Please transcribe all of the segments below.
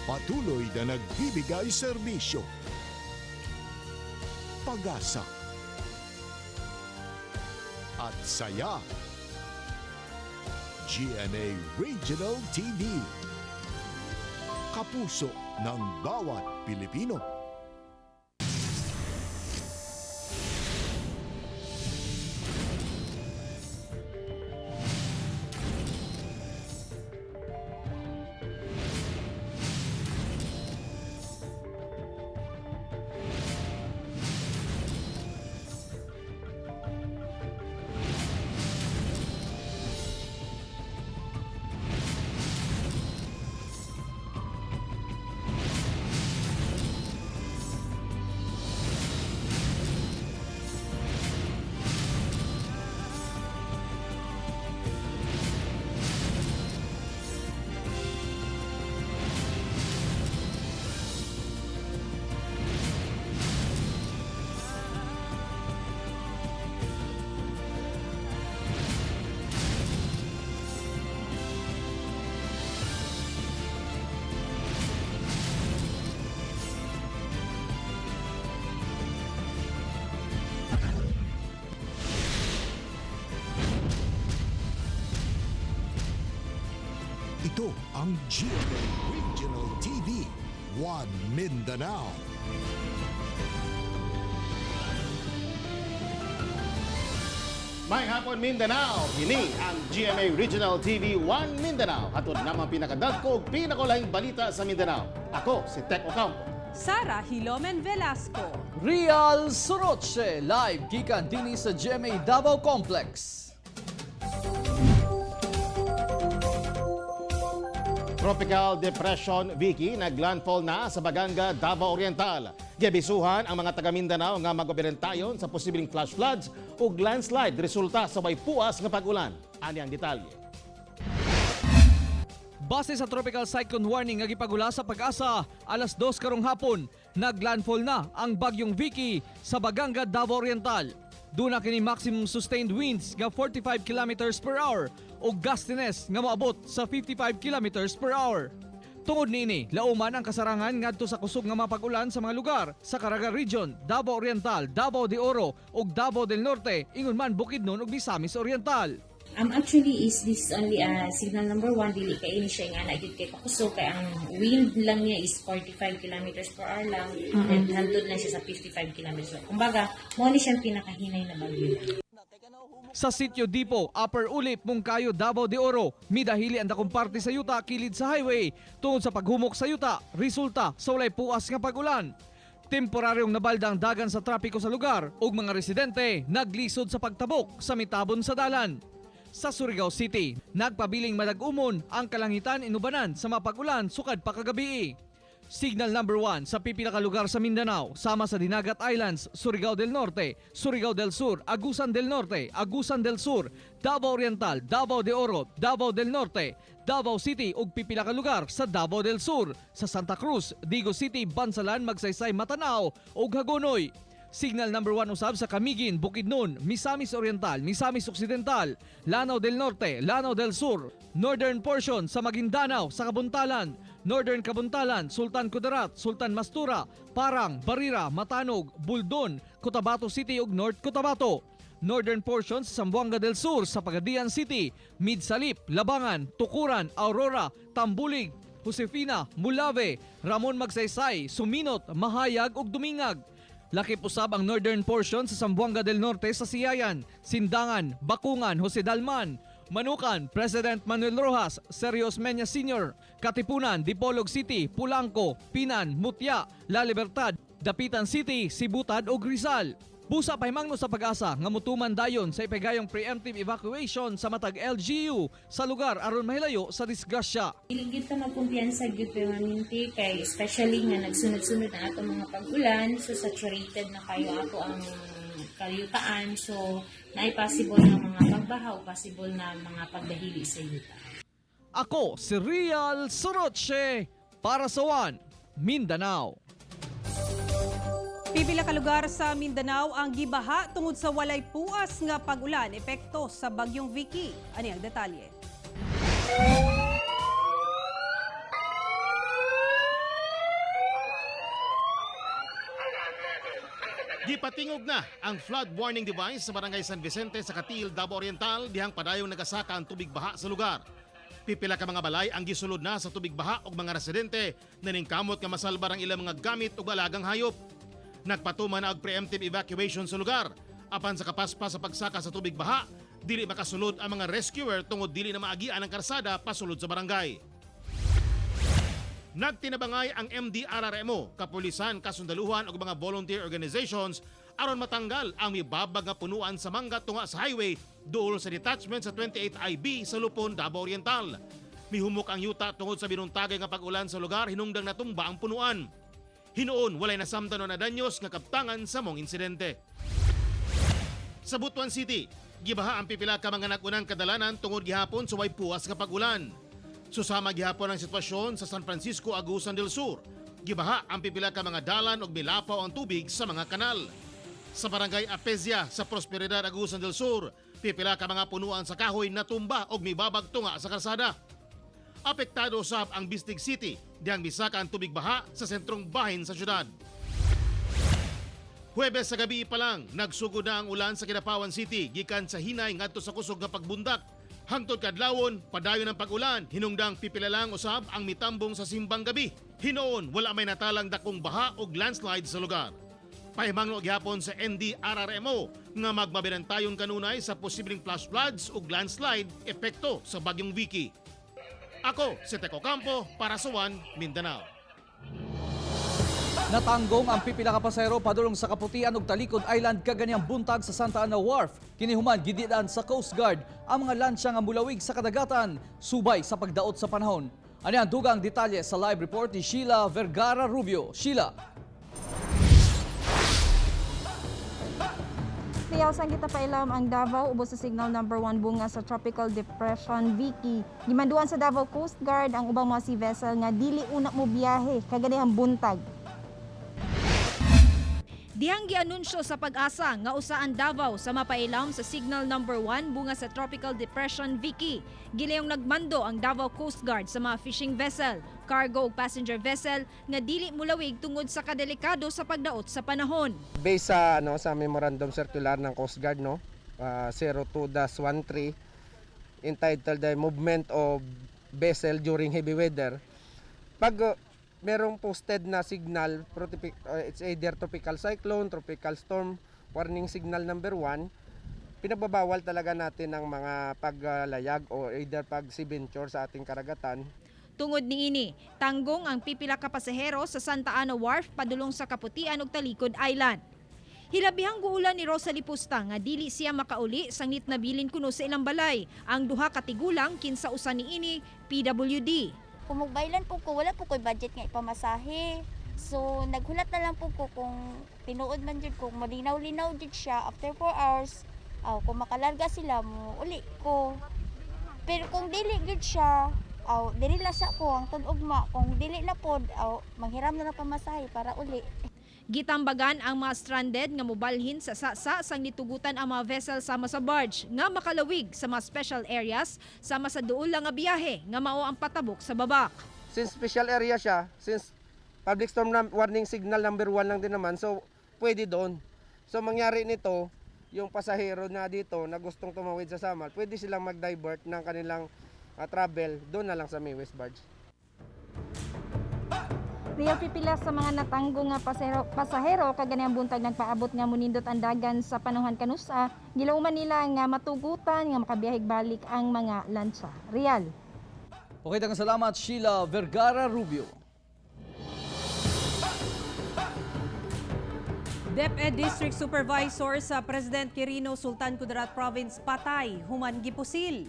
Patuloy na nagbibigay serbisyo, pag-asa, at saya. GMA Regional TV. Kapuso ng bawat Pilipino. Ito ang GMA Regional TV, One Mindanao. May hapon, Mindanao! Kini ang GMA Regional TV 1 Mindanao. Hatod naman pinakadagko ug pinakulahing balita sa Mindanao. Ako si Tek Ocampo. Sara Hilomen Velasco. Real Soroche, live gikan dinhi sa GMA Davao Complex. Tropical Depression Vicky naglandfall na sa Baganga, Davao Oriental. Gibisuhan ang mga taga Mindanao nga magoberentayon sa posibleng flash floods ug landslide resulta sa may puas nga pag-ulan. Ani ang detalye. Base sa Tropical Cyclone Warning nga gipagula sa Pag-asa, alas 2 karong hapon, naglandfall na ang bagyong Vicky sa Baganga, Davao Oriental. Duna kini maximum sustained winds nga 45 kilometers per hour o gustiness nga moabot sa 55 kilometers per hour. Tungod niini, lauman ang kasarangan ngadto sa kusog nga mapag-ulan sa mga lugar sa Caraga Region, Davao Oriental, Davao de Oro ug Davao del Norte, ingon man Bukidnon ug Misamis Oriental. Actually, is this only signal number 1, dili kay ini siya nga na gyud kay kakusog kay ang wind lang niya is 45 kilometers per hour lang, then hantod na siya sa 55 kilometers per hour. Kumbaga, mo ni siyang pinakahinay na bagyo. Sa Sitio Dipo, Upper Ulip, Mungkayo, Davao de Oro, midahili ang dakong parte sa yuta kilid sa highway tungod sa paghumok sa yuta, resulta sa walay puas nga pag-ulan. Temporaryong nabalda ang dagan sa trapiko sa lugar ug mga residente naglisod sa pagtabok sa mitabon sa dalan. Sa Surigao City, nagpabiling madag-umon ang kalangitan inubanan sa mapag-ulan sukad pa kagabi. Signal number 1 sa pipila ka lugar sa Mindanao, sama sa Dinagat Islands, Surigao del Norte, Surigao del Sur, Agusan del Norte, Agusan del Sur, Davao Oriental, Davao de Oro, Davao del Norte, Davao City ug pipila ka lugar sa Davao del Sur, sa Santa Cruz, Digo City, Bansalan, Magsaysay, Matanao ug Hagonoy. Signal number 1 usab sa Camiguin, Bukidnon, Misamis Oriental, Misamis Occidental, Lanao del Norte, Lanao del Sur, Northern portion sa Maguindanao, sa Kabuntalan, Northern Kabuntalan, Sultan Kudarat, Sultan Mastura, Parang, Barira, Matanog, Buldon, Cotabato City ug North Cotabato. Northern portion sa Zamboanga del Sur sa Pagadian City, Midsalip, Labangan, Tukuran, Aurora, Tambulig, Josefina, Mulave, Ramon Magsaysay, Suminot, Mahayag ug Dumingag. Lakip usab ang northern portion sa Zamboanga del Norte sa Siayan, Sindangan, Bakungan, Jose Dalman, Manukan, President Manuel Rojas, Sergio Osmeña Sr., Katipunan, Dipolog City, Pulanco, Pinan, Mutya, La Libertad, Dapitan City, Sibutad ug Rizal. Busa pahimangno sa Pag-asa nga mutuman dayon sa ipagayong preemptive evacuation sa matag LGU sa lugar aron mahilayo sa disgrasya. Dili gyud ta magkumpiyansa gyud permanente kay especially nga nagsunod-sunod ang atong mga pag-ulan, so saturated na kayo ato ang kaliyutaan, so naay possible na mga pagbaha o possible na mga pagdahili sa yuta. Ako si Real Soroche para sa One Mindanao. Pipila ka lugar sa Mindanao ang gibaha tungod sa walay puas nga pag-ulan epekto sa bagyong Vicky. Ani ang detalye. Gipatingog na ang flood warning device sa Barangay San Vicente sa Cateel, Davao Oriental, dihang padayong nagasaka ang tubig baha sa lugar. Pipila ka mga balay ang gisulod na sa tubig baha og mga residente na ningkamot nga masalbar ang ilang mga gamit ug alagang hayop. Nagpatuman na og preemptive evacuation sa lugar. Apan sa kapaspas sa pagsaka sa tubig baha, dili makasulod ang mga rescuer tungod dili na maagian ang karsada pasulod sa barangay. Nagtinabangay ang MDRRMO, kapulisan, kasundaluhan ug mga volunteer organizations aron matanggal ang mibabag nga punuan sa mangga tunga sa highway duol sa detachment sa 28 IB sa Lupon, Davao Oriental. Mihumok ang yuta tungod sa binuntagay nga pag-ulan sa lugar hinungdang natumba ang punuan. Hinuon walay nasamtan o nadanyos nga kaptangan sa mong insidente. Sa Butuan City, gibaha ang pipila ka mga nag-unang kadalanan tungod gihapon sa way puas nga pag-ulan. Susama gihapon ang sitwasyon sa San Francisco, Agusan del Sur. Gibaha ang pipila ka mga dalan ug milapaw ang tubig sa mga kanal. Sa barangay Apesia sa Prosperidad, Agusan del Sur, pipila ka mga punuan sa kahoy natumba og mibabag tunga sa karsada. Apektado usab ang Bistig City, dihang misaka ang tubig baha sa sentrong bahin sa syudad. Huwebes sa gabi pa lang, nagsugod na ang ulan sa Kidapawan City gikan sa hinay ngadto sa kusog nga pagbundak. Hangtod kadlawon, padayon ang pag-ulan, hinungdang pipila lang usab ang mitambong sa simbang gabi. Hinuon, wala may natalang dakong baha o landslide sa lugar. Pahimangno gihapon sa NDRRMO nga magmabinantayon kanunay sa posibleng flash floods ug landslide epekto sa bagyong Vicky. Ako si Teko Campo para sa One Mindanao. Natanggong ang pipila ka pasahero padulong sa Kaputian ug Talikod Island kaganyang buntag sa Santa Ana Wharf. Kini human gidilaan sa Coast Guard ang mga lansya nga mulawig sa kadagatan subay sa pagdaot sa panahon. Ani ang dugang detalye sa live report ni Sheila Vergara Rubio. Sheila. Riyaw sang kita pailam ang Davao ubos sa signal number 1 bunga sa Tropical Depression Vicky. Gimanduan sa Davao Coast Guard ang ubang mga sea vessel nga dili una mo biyahe kaganihang buntag. Dihang gianunsyo sa Pag-asa nga usa ang Davao sa mapailam sa signal number 1 bunga sa Tropical Depression Vicky. Gilayong nagmando ang Davao Coast Guard sa mga fishing vessel, cargo ug passenger vessel nga dili mulawig tungod sa kadelikado sa pagdaot sa panahon. Based sa ano, sa memorandum circular ng Coast Guard, no, 02-13, entitled The Movement of Vessel During Heavy Weather. Pag merong posted na signal, it's either tropical cyclone, tropical storm, warning signal number 1, pinagbabawal talaga natin ang mga paglayag o either pag sea venture sa ating karagatan. Tungod niini, tanggong ang pipila ka pasahero sa Santa Ana Wharf padulong sa Kaputian ug Talikod Island. Hilabihang guulan ni Rosalie Pusta nga dili siya makauli sangit nabilin kuno sa ilang balay ang duha ka tigulang kinsa usa niini PWD. Kung magbaylan po ko, wala po ko'y budget nga ipamasahe. So, naghulat na lang po ko kung tinuod man jud, kung malinaw-linaw jud siya after 4 hours, aw, kung makalarga sila mo, uli ko. Pero kung dili jud siya, aw, dili lang siya ko ang ugma. Kung dili na pod, aw, manghiram na lang pamasahe para uli. Gitambagan ang mga stranded nga mobalhin sa sasa sang nitugutan ang mga vessel sama sa barge nga makalawig sa mga special areas sama sa duol lang nga biyahe nga mao ang patabok sa babak. Since special area siya, since public storm warning signal number 1 lang din naman, so pwede doon. So mangyari nito, yung pasahero na dito na gustong tumawid sa Samal, pwede silang mag-divert ng kanilang travel doon na lang sa May West Barge. Riyaw, pipila sa mga natanggo nga pasahero kaganihang buntag nagpaabot nga munindot ang dagan sa panahon kanusa. Gilauman nila nga matugutan nga makabiyahig balik ang mga lansya. Real. Okay, daghang salamat, Sheila Vergara Rubio. DepEd District Supervisor sa President Quirino Sultan Kudarat Province patay, human gipusil.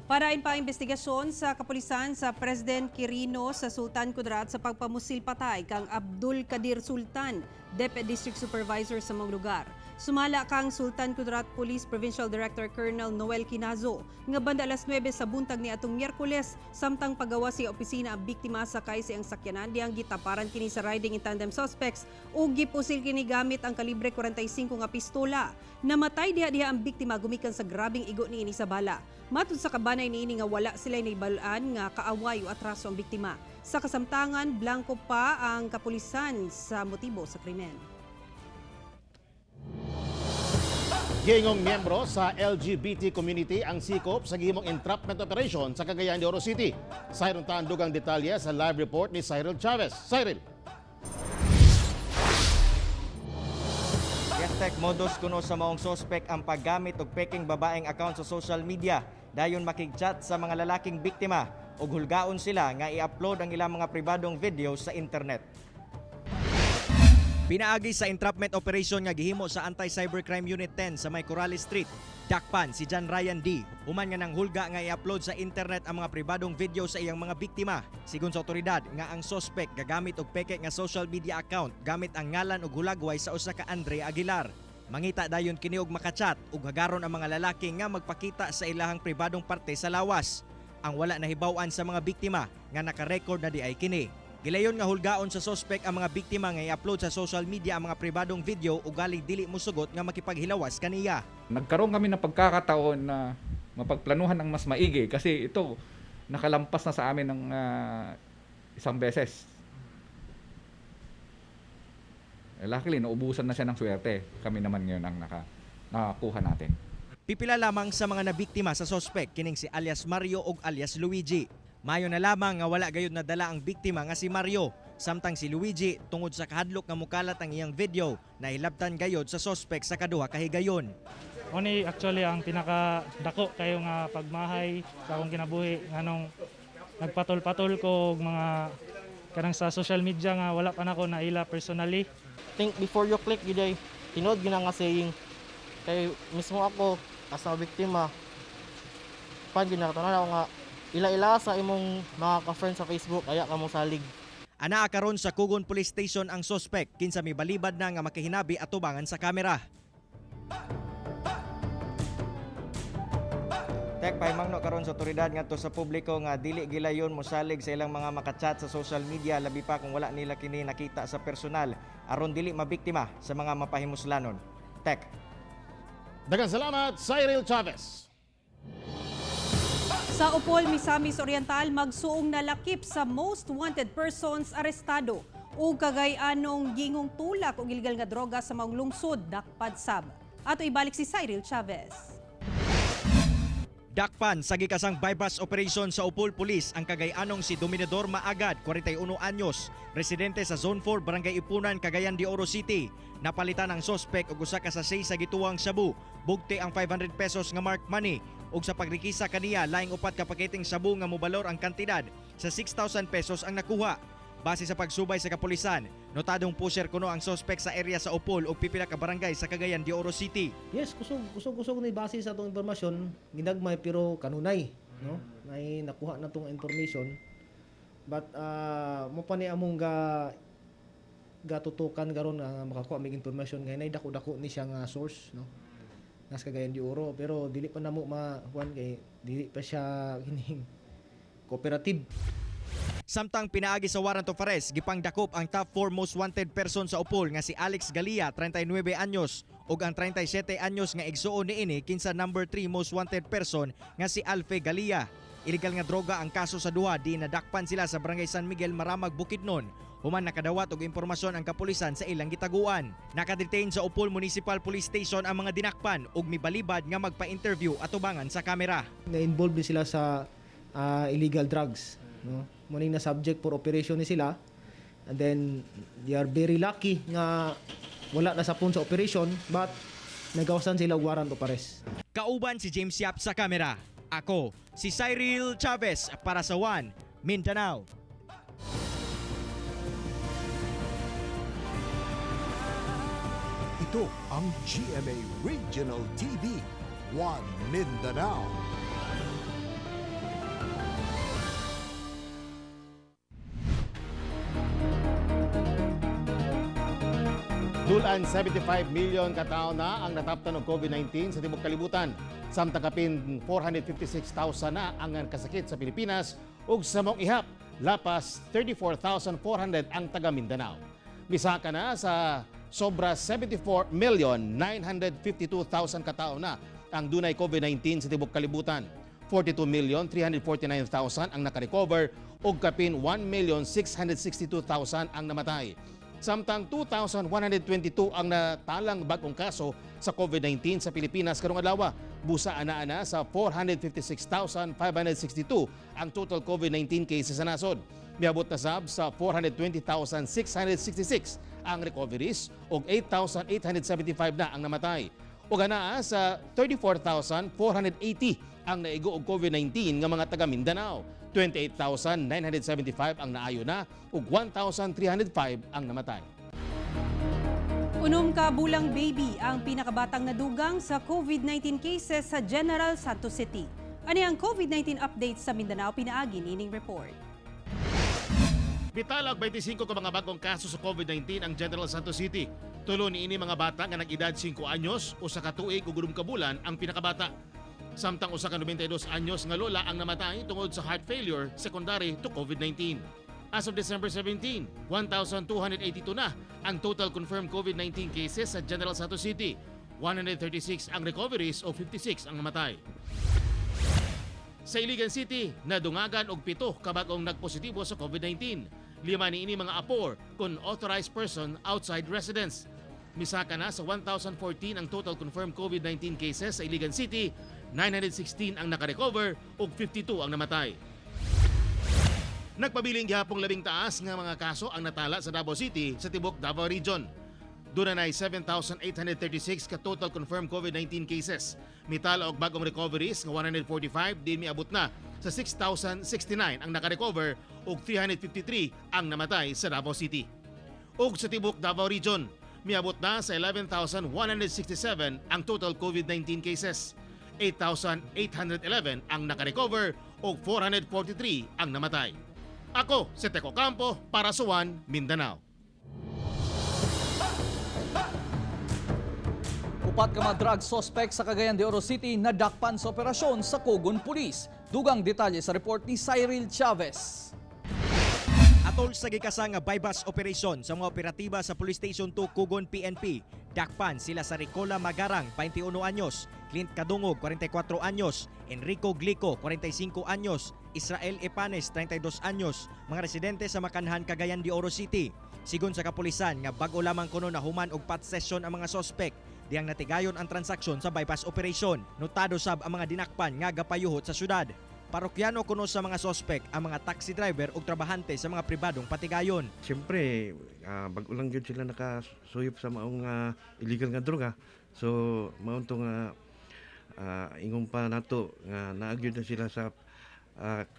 Parain pa ang investigasyon sa kapulisan sa President Quirino sa Sultan Kudarat sa pagpamusil patay kang Abdul Kadir Sultan, DepEd District Supervisor sa mga lugar. Sumala kang Sultan Kudarat Police Provincial Director Colonel Noel Quinazo nga banda alas 9 sa buntag ni atong Miyerkules, samtang pagawa sa opisina ang biktima sakay sa iyang sakyanan diyang gitaparan kini sa riding in tandem suspects ug gipusil kini gamit ang kalibre 45 nga pistola. Namatay diha-diha ang biktima gumikan sa grabing igo niini sa bala. Matud sa kabanay niini nga wala sila nahibalaan nga kaaway o atraso ang biktima. Sa kasamtangan, blanko pa ang kapulisan sa motibo sa krimen. Giingong miyembro sa LGBT community ang sikop sa gihimong entrapment operation sa Cagayan de Oro City. Sayron ta ang dugang detalye sa live report ni Cyril Chavez. Cyril. Yes, Tek, modus kuno sa maong sospek ang paggamit og peking babaeng account sa social media dayon makig-chat sa mga lalaking biktima ug hulgaon sila nga i-upload ang ilang mga pribadong video sa internet. Pinaagi sa entrapment operation nga gihimo sa Anti-Cybercrime Unit 10 sa may Corrales Street, dakpan si John Ryan D. Human nga nanghulga nga i-upload sa internet ang mga pribadong video sa iyang mga biktima. Sigon sa otoridad nga ang sospek gagamit og peke nga social media account gamit ang ngalan ug hulagway sa usa ka Andre Aguilar. Mangita dayon kini og makachat ug hagaron ang mga lalaki nga magpakita sa ilahang pribadong parte sa lawas. Ang wala nahibaw-an sa mga biktima nga naka-record na di ay kini. Gilayon nga hulgaon sa sospek ang mga biktima nga i-upload sa social media ang mga pribadong video ugaling dili mosugot nga makipaghilawas kaniya. Nagkaroon kami ng pagkakataon na mapagplanuhan ng mas maigi kasi ito nakalampas na sa amin ng isang beses. Eh, luckily, naubusan na siya ng swerte. Kami naman ngayon ang nakakuha natin. Pipila lamang sa mga nabiktima sa sospek kining si alias Mario ug alias Luigi. Mayo na lamang nga wala gayud nadala ang biktima nga si Mario. Samtang si Luigi tungod sa kahadlok nga mukalat ang iyang video nahilabtan gayod sa sospek sa kaduha ka higayon. Oni actually ang pinaka dako kayo nga pagmahay sa akong kinabuhi nganong nagpatol-patol ko og mga kanang sa social media nga wala pa nako naila personally. Think before you click gyud ay tinuod gyud nga saying kay mismo ako as a biktima pan gyud nakatanaw nga ila-ila sa imong mga ka-friend sa Facebook aya ka mo salig. Anaa karon sa Kugon Police Station ang sospek kinsa mibalibad na nga makihinabi atubangan sa kamera. Tek, pahimangno karon sa otoridad ngadto sa publiko nga dili gilayon mosalig sa ilang mga makachat sa social media, labi pa kung wala nila kini nakita sa personal, aron dili mabiktima sa mga mapahimuslanon. Tek. Daghang salamat, Cyril Chavez. Sa Opol, Misamis Oriental, magsuong nalakip sa most wanted persons arestado ug kagay-anong gingong tulak og ilegal nga droga sa maong lungsod dakpad sab. Ato ibalik si Cyril Chavez. Dakpan sa gikasang bypass operation sa Opol Police ang kagay-anong si Dominador Maagad, 41 anyos, residente sa Zone 4, Barangay Ipunan, Cagayan de Oro City. Napalitan ang sospek og usa ka sachet sa gituwang shabu, bugti ang 500 pesos nga mark money ug sa pagrikisa kaniya laing upat ka paketeng shabu nga mobalor ang kantidad sa 6,000 pesos ang nakuha. Base sa pagsubay sa kapulisan, notadong pusher kuno ang sospek sa area sa Opol ug pipila ka barangay sa Cagayan de Oro City. Yes, kusog, kusog, kusog ni base sa atong impormasyon, ginagmay pero kanunay, no? Nay nakuha na tong information. But mo pa ni among ga gatutukan karon nga makakuha mig impormasyon kay nay dako-dako ni siya nga source, no? Nas Cagayan de Oro pero dili pa namo ma kuan kay dili pa siya kining cooperative. Samtang pinaagi sa warrant of arrest, gipangdakop ang top 4 most wanted person sa Opol nga si Alex Galia, 39 anyos, ug ang 37 anyos nga igsuon niini kinsa number 3 most wanted person nga si Alfe Galia. Illegal nga droga ang kaso sa duha, di nadakpan sila sa Barangay San Miguel, Maramag, Bukidnon. Human nakadawat og impormasyon ang kapulisan sa ilang gitaguan. Nakadetain sa Opol Municipal Police Station ang mga dinakpan ug mibalibad nga magpa-interview atubangan sa kamera. Na-involved din sila sa illegal drugs, no? Muning na subject for operation ni sila and then they are very lucky nga wala na sapon sa operation but nagawasan sila og warrant of arrest. Kauban si James Yap sa kamera. Ako, si Cyril Chavez para sa One Mindanao. Ito ang GMA Regional TV, One Mindanao. Dulan 75 million katao na ang nataptan og COVID-19 sa tibuok kalibutan. Samtang kapin 456,000 na ang kasakit sa Pilipinas ug sa maong ihap lapas 34,400 ang taga Mindanao. Misaka na sa sobra 74,952,000 katao na ang dunay COVID-19 sa tibuok kalibutan. 42,349,000 ang nakarecover ug kapin 1,662,000 ang namatay. Samtang 2,122 ang natalang bagong kaso sa COVID-19 sa Pilipinas karong adlaw. Busa ana-ana sa 456,562 ang total COVID-19 cases sa nasod. Miabot na sab sa 420,666 ang recoveries ug 8,875 na ang namatay. Ug anaa sa 34,480 ang naigo og COVID-19 nga mga taga Mindanao. 28,975 ang naayo na ug 1,305 ang namatay. 6 ka bulang baby ang pinakabatang nadugang sa COVID-19 cases sa General Santos City. Ani ang COVID-19 update sa Mindanao, pinaagi nining report. Mitala og 25 ka mga bagong kaso sa COVID-19 ang General Santos City. Tulo niini mga bata nga nag-edad 5 anyos, 1 ka tuig ug 6 ka bulan ang pinakabata. Samtang 1 ka 92 anyos nga lola ang namatay tungod sa heart failure secondary to COVID-19. As of December 17, 1,282 na ang total confirmed COVID-19 cases sa General Santos City. 136 ang recoveries o 56 ang namatay. Sa Iligan City, nadungagan og 7 ka bag-ong nagpositibo sa COVID-19. 5 niini mga apor kon authorized person outside residence. Misaka na sa 1,014 ang total confirmed COVID-19 cases sa Iligan City, 916 ang nakarecover ug 52 ang namatay. Nagpabiling gihapong labing taas nga mga kaso ang natala sa Davao City sa tibok Davao Region. Duna nay 7,836 ka total confirmed COVID-19 cases. Mitala og bagong recoveries nga 145, din miabot na sa 6,069 ang nakarecover ug 353 ang namatay sa Davao City. Ug sa tibok Davao Region, miabot na sa 11,167 ang total COVID-19 cases. 8,811 ang nakarecover ug 443 ang namatay. Ako si Teco Campo para sa One Mindanao. 4 ka mga drug suspect sa Cagayan de Oro City nadakpan sa operasyon sa Cogon Police. Dugang detalye sa report ni Cyril Chavez. Atol sa gikasa nga bypass operation sa mga operatiba sa Police Station 2 Cogon PNP, dakpan sila sa Ricola Magarang, 21 anyos, Clint Kadungog, 44 anyos, Enrico Glico, 45 anyos, Israel Epanes, 32 anyos, mga residente sa Makanhan, Cagayan de Oro City. Sigon sa kapulisan nga bag-o lamang kuno na human og pot session ang mga sospek, diyang natigayon ang transaksyon sa bypass operation. Notado sab ang mga dinakpan nga gapayuhot sa syudad. Parokyano kuno sa mga sospek ang mga taxi driver ug trabahante sa mga pribadong patigayon. Siyempre, bag-o lang gyud sila nakasuyop sa maong illegal nga droga. So, mao to nga ingon pa nato nga naa gyud na sila sa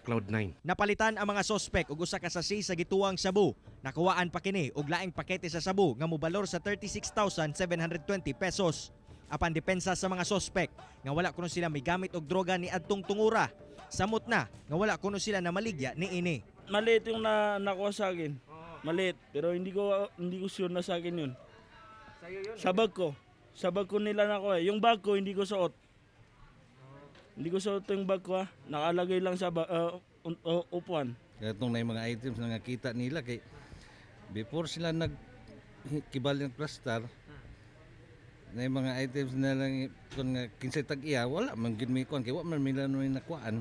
cloud 9. Napalitan ang mga sospek og usa ka sachet sa gituwang sabu. Nakuhaan pa kini og laing pakete sa sabu nga mobalor sa 36,720 pesos. Apan depensa sa mga sospek nga wala kuno sila migamit og droga ni adtong tungura. Samot na nga wala kuno sila namaligya niini. Maliit yung nakuha sa akin. Maliit, pero hindi ko sure na sa akin yun. Sa bag ko. Sa bag ko nila nakuha. Yung bag ko hindi ko suot. Hindi ko suot yung bag ko ah. Nakalagay lang sa upuan. Katong na yung mga items na nakita nila kay before sila nag kibali ng plastar na yung mga items na lang kung nga kinsay tag-iya, wala man gid mi kuan kay wa man mila no nakuan.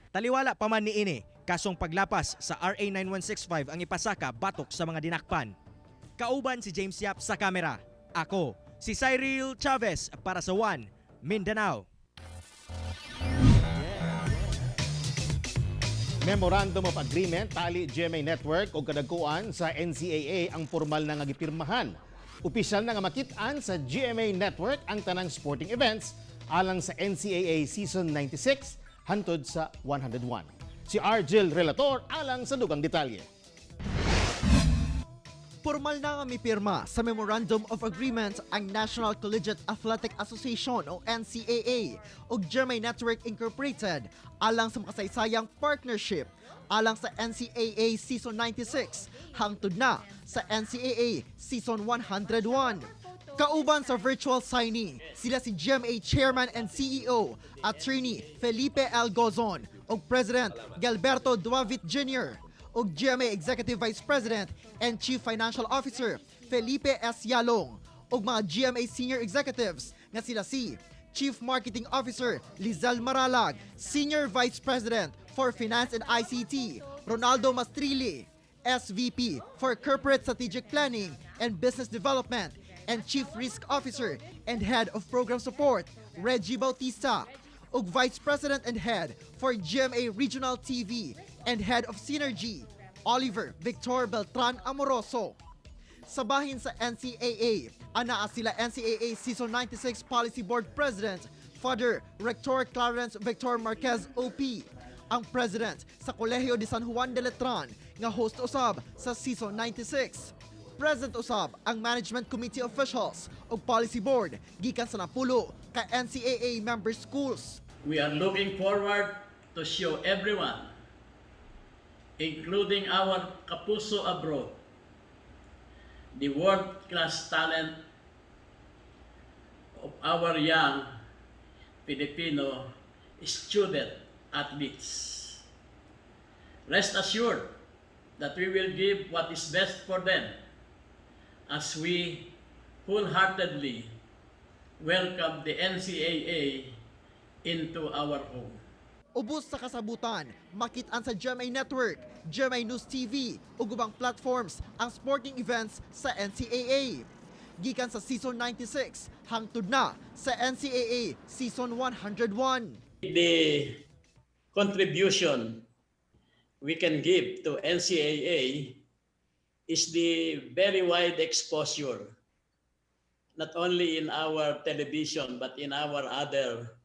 Taliwala pa man niini, kasong paglapas sa RA 9165 ang ipasaka batok sa mga dinakpan. Kauban si James Yap sa kamera. Ako, si Cyril Chavez para sa One Mindanao. Memorandum of Agreement tali GMA Network ug kadagkuan sa NCAA ang formal na nga gipirmahan. Opisyal na nga makit-an sa GMA Network ang tanang sporting events alang sa NCAA Season 96 hantod sa 101. Si Argel Relator alang sa dugang detalye. Formal na nga mipirma sa Memorandum of Agreement ang National Collegiate Athletic Association o NCAA ug GMA Network Incorporated alang sa makasaysayang partnership alang sa NCAA Season 96 hangtod na sa NCAA Season 101. Kauban sa virtual signing, sila si GMA Chairman and CEO, Attorney Felipe L. Gozon ug President Gilberto Duavit Jr. ug GMA Executive Vice President and Chief Financial Officer Felipe S. Yalong ug mga GMA Senior Executives nga sila si Chief Marketing Officer Lizelle Maralag, Senior Vice President for Finance and ICT Ronaldo Mastrilli, SVP for Corporate Strategic Planning and Business Development and Chief Risk Officer and Head of Program Support, Reggie Bautista, ug Vice President and Head for GMA Regional TV and Head of Synergy, Oliver Victor Beltran Amoroso. Sa bahin sa NCAA, anaa sila NCAA Season 96 Policy Board President, Father Rector Clarence Victor Marquez OP, ang President sa Colegio de San Juan de Letran nga host usab sa Season 96. Present usab ang Management Committee officials ug Policy Board gikan sa 10 ka NCAA member schools. We are looking forward to show everyone, including our kapuso abroad, the world-class talent of our young Filipino student athletes. Rest assured that we will give what is best for them as we wholeheartedly welcome the NCAA into our home. Ubos sa kasabutan, makit-an sa GMA Network, GMA News TV ug ubang platforms ang sporting events sa NCAA. Gikan sa Season 96 hangtod na sa NCAA Season 101. The contribution we can give to NCAA is the very wide exposure, not only in our television but in our other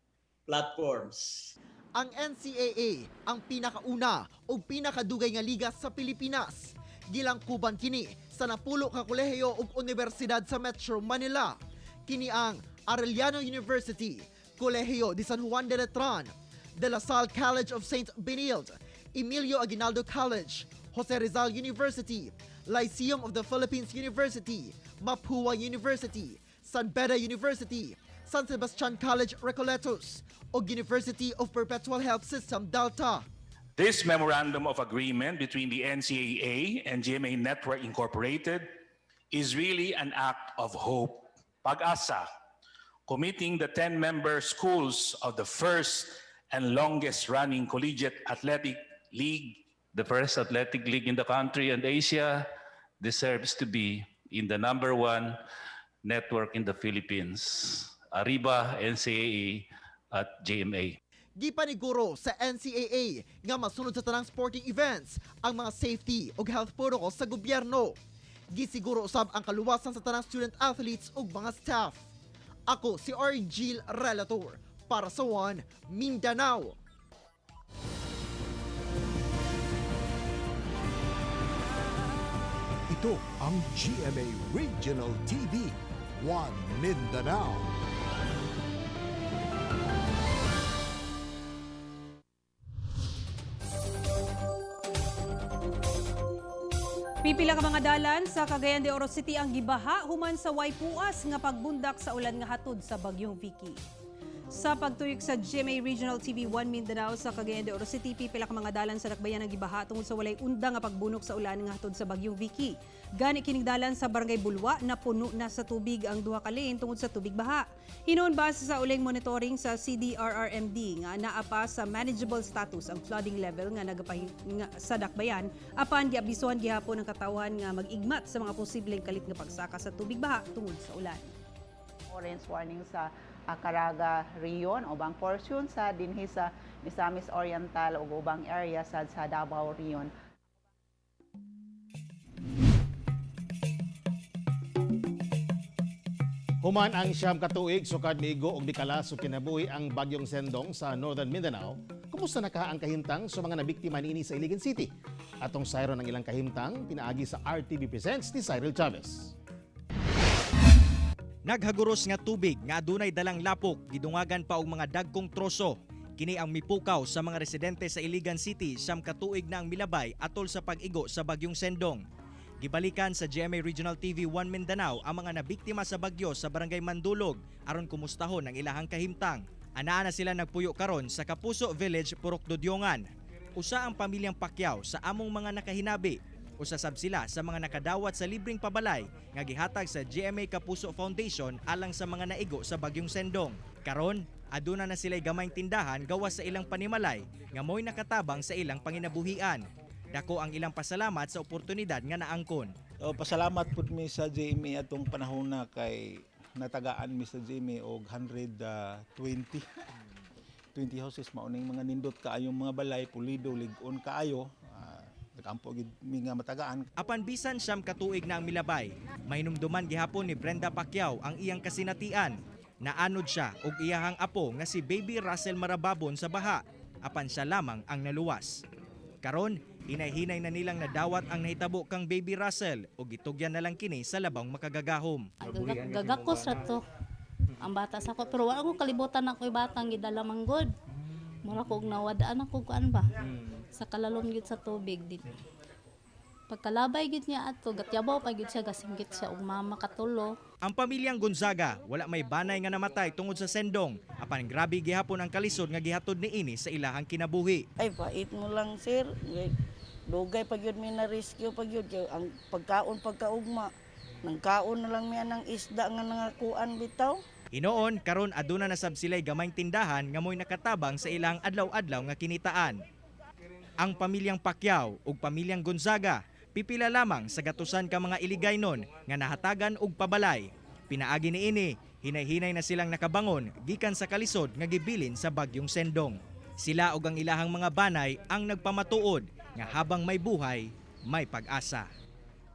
platforms. Ang NCAA ang pinakauna ug pinakadugay nga liga sa Pilipinas. Gilangkuban kini sa 10 ka kolehiyo ug universidad sa Metro Manila. Kini ang Arellano University, Colegio de San Juan de Letran, De La Salle College of St. Benilde, Emilio Aguinaldo College, Jose Rizal University, Lyceum of the Philippines University, Mapua University, San Beda University, San Sebastian College Recoletos, ug University of Perpetual Health System Delta. This memorandum of agreement between the NCAA and GMA Network Incorporated is really an act of hope, pag-asa, committing the 10-member schools of the first and longest-running collegiate athletic league. The first athletic league in the country and Asia deserves to be in the number one network in the Philippines. Arriba, NCAA at GMA. Gipaniguro sa NCAA nga masunod sa tanang sporting events ang mga safety ug health protocols sa gobyerno. Gisiguro usab ang kaluwasan sa tanang student athletes ug mga staff. Ako si Argil Relator para sa One Mindanao. Ito ang GMA Regional TV, One Mindanao. Pipila ka mga dalan sa Cagayan de Oro City ang gibaha human sa waypuas nga pagbundak sa ulan nga hatod sa bagyong Vicky. Sa pagtuyok sa GMA Regional TV 1 Mindanao sa Cagayan de Oro City, pipila ka mga dalan sa dakbayan ang gibaha tungod sa walay undang nga pagbunok sa ulan nga hatod sa bagyong Vicky. Gani kining dalan sa Barangay Bulwa na puno na sa tubig ang duha ka lane tungod sa tubig baha. Hinuon base sa uling monitoring sa CDRRMD nga naa pa sa manageable status ang flooding level nga nagapahi nga sa dakbayan apan giabisuhan gihapon ang katawhan nga mag-igmat sa mga posibleng kalit nga pagsaka sa tubig baha tungod sa ulan. Orange warning sa Caraga Region, ubang portion sa dinhi sa Misamis Oriental ug ubang area sa Davao Region. Human ang 9 ka tuig sukad miigo og mikalas og kinabuhi ang bagyong Sendong sa Northern Mindanao. Kumusta na ka ang kahimtang sa mga nabiktima niini sa Iligan City? Atong sayron ang ilang kahimtang pinaagi sa RTV Presents ni Cyril Chavez. Naghaguros nga tubig nga adunay dalang lapok gidungagan pa og mga dagkong troso. Kini ang mipukaw sa mga residente sa Iligan City 9 ka tuig na ang milabay atol sa pag-igo sa bagyong Sendong. Gibalikan sa GMA Regional TV 1 Mindanao ang mga nabiktima sa bagyo sa Barangay Mandulog aron kumustahon ang ilahang kahimtang. Anaa na sila nagpuyo karon sa Kapuso Village, Purok Dudyongan. Usa ang pamilyang Pacquiao sa among mga nakahinabi. Usa sab sila sa mga nakadawat sa libreng pabalay nga gihatag sa GMA Kapuso Foundation alang sa mga naigo sa bagyong Sendong. Karon, aduna na sila'y gamayng tindahan gawas sa ilang panimalay nga mo'y nakatabang sa ilang panginabuhian. Dako ang ilang pasalamat sa oportunidad nga naangkon. O, pasalamat pud mi sa GMA atong panahon na kay natagaan mi sa GMA og 120 20 houses, mao ning mga nindot kaayong mga balay, pulido, lig-on kaayo. Nagampo gid mi nga matagaan. Apan bisan 9 ka tuig na ang milabay, mahinumduman gihapon ni Brenda Pacquiao ang iyang kasinatian. Naanod siya og iyahang apo nga si Baby Russell Marababon sa baha, apan siya lamang ang naluwas. Karon, hinay-hinay na nilang nadawat ang nahitabo kang Baby Russell ug gitugyan na lang kini sa labang makagagahom. Gagakos ra to ang bata sa ko, pero wala ko kalibutan ako batang gidala manggod. Mura kog nawadaan ako kuan ba sa kalalom gyud sa tubig dit. Pagkalabay gyud niya ato, gatyabaw pa gyud siya, gasinggit siya og mama katulo. Ang pamilyang Gonzaga wala may banay nga namatay tungod sa sendong, apan grabe gihapon ang kalisod nga gihatod niini sa ilahang kinabuhi. Ay, pait mo lang, sir. Dugay pag yun may na-rescue pag yun. Kay ang pagkaon, pagkaugma. Nangkaon na lang miya ng isda nga nangakuan bitaw. Hinoon, karon aduna na sab sila'y gamayng tindahan nga mo'y nakatabang sa ilang adlaw-adlaw nga kinitaan. Ang pamilyang Pacquiao ug pamilyang Gonzaga pipila lamang sa gatusan ka mga Iligaynon nga nahatagan og pabalay. Pinaagi niini, hinay-hinay na silang nakabangon gikan sa kalisod nga gibilin sa bagyong Sendong. Sila ug ang ilahang mga banay ang nagpamatuod nga habang may buhay, may pag-asa.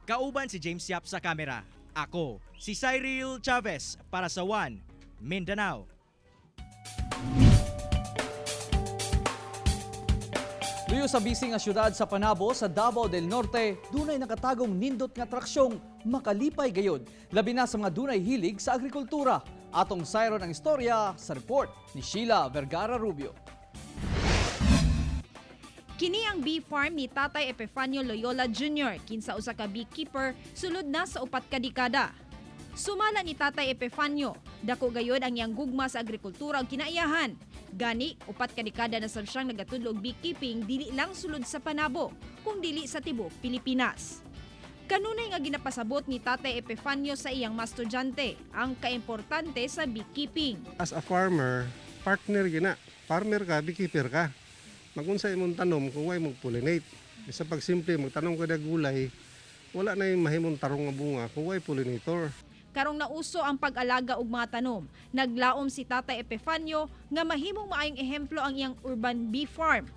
Kauban si James Yap sa kamera. Ako, si Cyril Chavez para sa One Mindanao. Luyo sa busy nga syudad sa Panabo sa Davao del Norte, dunay nakatagong nindot nga atraksyong makalipay gayod, labi na sa mga dunay hilig sa agrikultura. Atong sayron ang istorya sa report ni Sheila Vergara Rubio. Kini ang bee farm ni Tatay Epifanio Loyola Jr., kinsa usa ka beekeeper sulod na sa 4 ka dekada. Sumala ni Tatay Epifanio, dako gayod ang iyang gugma sa agrikultura ug kinaiyahan. Gani, 4 ka dekada na sab siyang nagatudlo og beekeeping dili lang sulod sa Panabo, kung dili sa tibuok Pilipinas. Kanunay nga ginapasabot ni Tatay Epifanio sa iyang mga estudyante ang kaimportante sa beekeeping. As a farmer, partner gina. Farmer ka, beekeeper ka. Magunsa imong tanom kung way mo pollinate. Sa pagsimple, magtanom ka na gulay, wala na yung mahimong tarong nga bunga kung way pollinator. Karong nauso ang pag-alaga og mga tanom, naglaom si Tatay Epifanio nga mahimong maayong ehemplo ang iyang urban bee farm.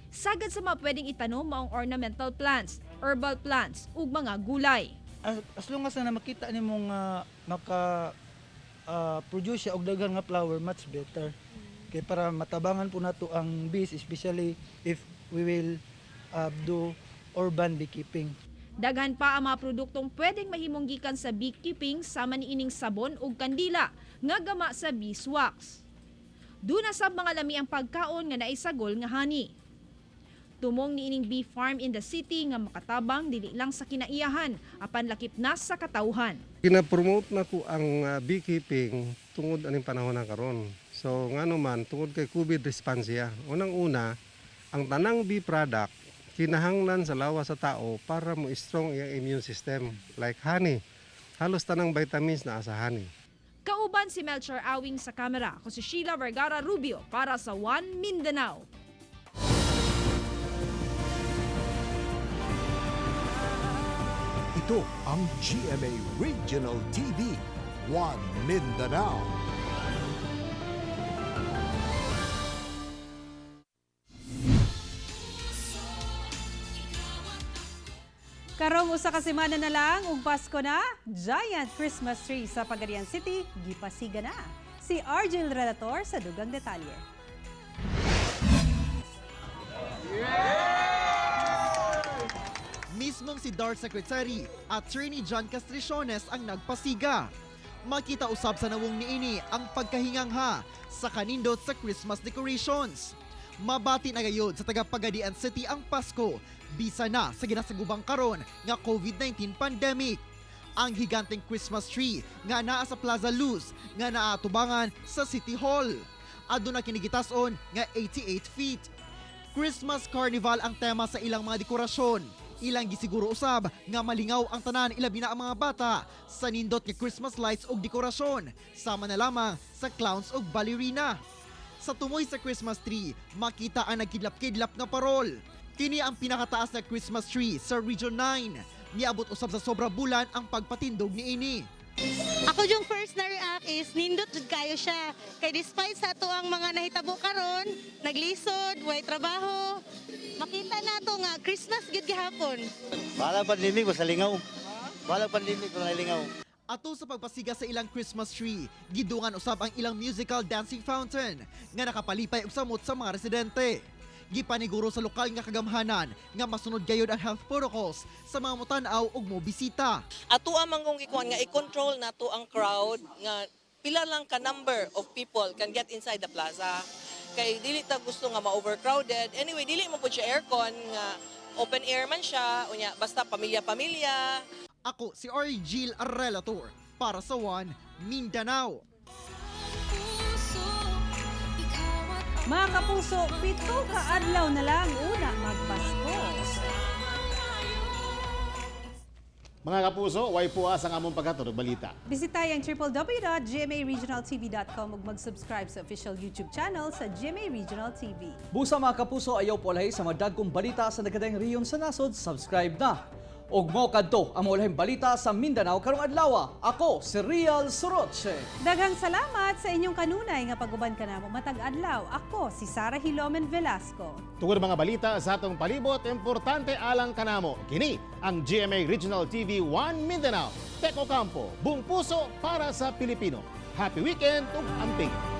Sagad sa mga pwedeng itanom maong ornamental plants, herbal plants ug mga gulay. As long as na makita nimo nga maka produce siya og daghan nga flower, much better. Kay para matabangan po nato ang bees, especially if we will do urban beekeeping. Daghan pa ang mga produktong pwedeng mahimong gikan sa beekeeping sama niining sabon ug kandila nga gama sa beeswax. Duna sab mga lami ang pagkaon nga naisagol nga honey. Tumong niining bee farm in the city nga makatabang dili lang sa kinaiyahan apan lakip na sa katawhan. Gina-promote na ko ang beekeeping tungod aning panahon na karon. So ngano man, tungod kay COVID response siya. Unang-una, ang tanang bee product kinahanglan sa lawas sa tao para mo strong iyang immune system, like honey. Halos tanang vitamins naa sa honey. Kauban si Melchor Awing sa kamera. Ako si Sheila Vergara Rubio para sa One Mindanao. Ito ang GMA Regional TV, One Mindanao. Karong usa ka semana na lang ug Pasko na, giant Christmas tree sa Pagadian City gipasiga na. Si Argel Relator sa dugang detalye. Mismong si DAR Secretary, Attorney John Castriciones ang nagpasiga. Makita usab sa nawong niini ang pagkahingangha sa kanindot sa Christmas decorations. Mabati na gayod sa taga Pagadian City ang Pasko, bisa na sa ginasagubang karon nga COVID-19 pandemic. Ang higanteng Christmas tree nga naa sa Plaza Luz nga naatubangan sa City Hall. Aduna kini gitas-on nga 88 feet. Christmas Carnival ang tema sa ilang mga dekorasyon. Ilang gisiguro usab nga malingaw ang tanan, ilabi na ang mga bata sa nindot nga Christmas lights ug dekorasyon, sama na lamang sa clowns ug ballerina. Sa tumoy sa Christmas tree, makita ang nagkidlap-kidlap nga parol. Kini ang pinakataas na Christmas tree sa Region 9. Niabot usab sa sobra bulan ang pagpatindog niini. Ako yung first na react is nindot jud kayo siya. Kay despite sa ato ang mga nahitabo karon, naglisod, way trabaho, makita nato nga Christmas gyud gihapon. Bahala pandemic basta lingaw. Bahala pandemic basta lingaw. Ato sa pagpasiga sa ilang Christmas tree, gidungan usab ang ilang musical dancing fountain nga nakapalipay og samot sa mga residente. Gipaniguro sa lokal nga kagamhanan nga masunod gayod ang health protocols sa mga motan-aw ug mobisita. Ato ang manggong gikuan nga i-control nato ang crowd nga pila lang ka number of people can get inside the plaza. Kay dili ta gusto nga ma-overcrowded. Anyway, dili mo pud siya aircon nga open air man siya, unya basta pamilya-pamilya. Ako si Argil Relator para sa One Mindanao. Mga kapuso, 7 ka adlaw na lang una magpasko. Mga kapuso, way puas ang among paghatod og balita. Bisitay ang www.gmaregionaltv.com ug mag-subscribe sa official YouTube channel sa GMA Regional TV. Busa mga kapuso, ayaw po alahi sa madagkong balita sa nagkadaing rehiyon sa nasod, subscribe na. Og mo kadto ang mga balita sa Mindanao karong adlaw. Ako si Real Soroche. Daghang salamat sa inyong kanunay nga pag-uban kanamo matag adlaw. Ako si Sara Hilomen Velasco. Tungod mga balita sa atong palibot, importante alang kanamo. Kini ang GMA Regional TV 1 Mindanao. Teko Campo, buong puso para sa Pilipino. Happy weekend ug amping.